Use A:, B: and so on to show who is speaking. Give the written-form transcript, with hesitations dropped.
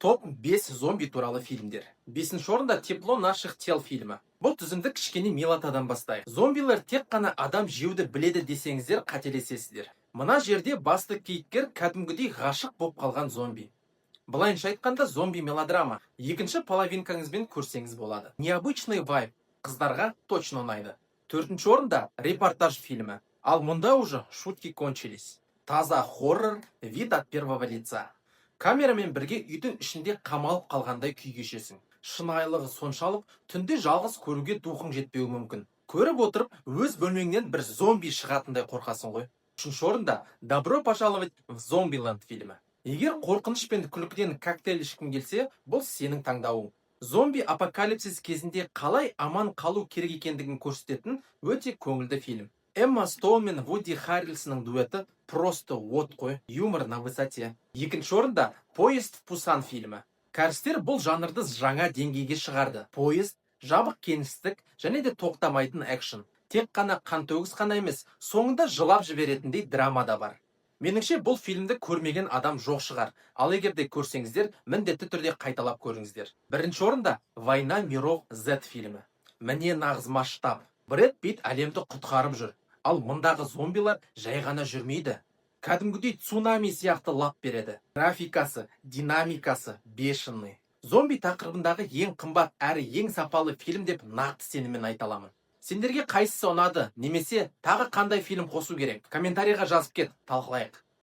A: Топ 5 зомби туралы фильмдер. Бесінші орында «Тепло наших тел» фильмі. Бұл тізімді кішкене милотадан бастайық. Зомбилер тек қана адам жеуді біледі десеңіздер, қателесесіздер. Мына жерде басты кейіпкер кәдімгідей ғашық болып қалған зомби. Былайынша айтқанда, зомби мелодрама. Екінші половинкаңызбен көрсеңіз болады. Необычный вайб, қыздарға точно ұнайды. Төртінші орында «Репортаж» фильмі. Ал мұнда уже шутки кончились. Таза хоррор, вид от первого лица. Камерамен бірге үйдің ішінде қамалып қалғандай күй кешесің. Шынайылығы соншалық, түнде жалғыз көруге духың жетпеуі мүмкін. Көріп отырып, өз бөлмеңнен бір зомби шығатындай қорқасың ғой. Үшінші орында «Добро пожаловать в Зомбиленд» фильмі. Егер қорқыныш пен күлкіден коктейль ішкің келсе, бұл сенің таңдауың. Зомби апокалипсис кезінде қалай аман қалу керек екендігін көрсететін өте көңілді фильм. Эмма Стоун мен Вуди Харрельсонның дуэті просто от қой, юмор на высоте. Екінші орында «Поезд в Пусан» фильмі. Кәрістер бұл жанрды жаңа деңгейге шығарды. Поезд, жабық кеңістік және де тоқтамайтын экшн. Тек қана қантөгіс қана емес, соңында жылап жіберетіндей драма да бар. Меніңше, бұл фильмді көрмеген адам жоқ шығар. Ал егер де көрсеңіздер, міндетті түрде қайталап көріңіздер. Бірінші орында «Война миров Z» фильмі. Міне, нағыз масштаб. Брэд Питт әлемді құтқарып жүр. Ал мұндағы зомбилар жай ғана жүрмейді. Кәдімгідей цунами сияқты лап береді. Графикасы, динамикасы бешеный. Зомби тақырыбындағы ең қымбат әрі ең сапалы фильм деп нақты сеніммен айта аламын. Сендерге қайсысы ұнады немесе тағы қандай фильм қосу керек? Комментарийға жазып кет, талқылайық.